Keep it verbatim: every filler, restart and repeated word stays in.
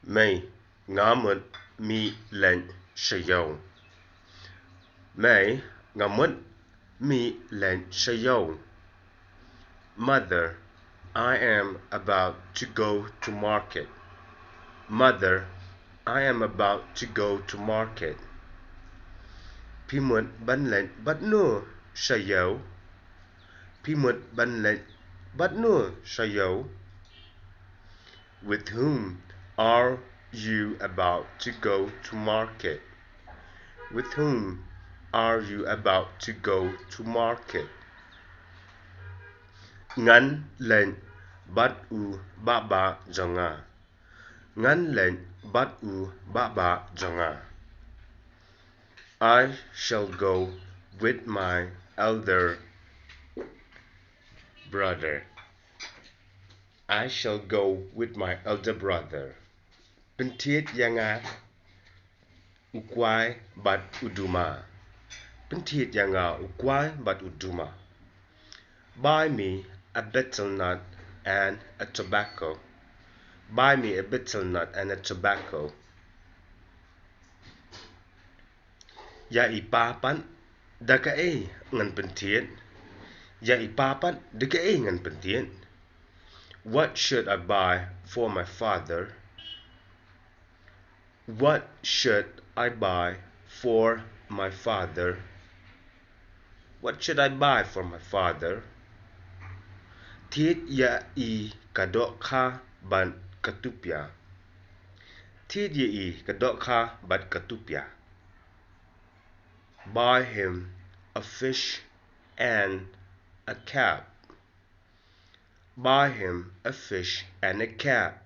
Mei, nga mut mi leit sha ïew. Mei, nga mut mi leit sha ïew. Mother, I am about to go to market. Mother, I am about to go to market. Phi mut ban leit bad no sha ïew? Phi mut ban leit bad no sha ïew? With whom are you about to go to market? With whom are you about to go to market? Ngan leit bad u baba jong nga. Ngan leit bad u baba jong nga. I shall go with my elder brother. I shall go with my elder brother. Pynthied ïa nga u kwai bad u duma. Pynthied ïa nga u kwai bad u duma. Buy me a betel nut and a tobacco. Buy me a betel nut and a tobacco. Ïa i pa pat da kaei ngan pynthied? Ïa i pa pat da kaei ngan pynthied? What should I buy for my father? What should I buy for my father? What should I buy for my father? Thied ïa i ka dohkha bad ka tupia. Thied ïa i ka dohkha bad ka tupia. Buy him a fish and a cap. Buy him a fish and a cap.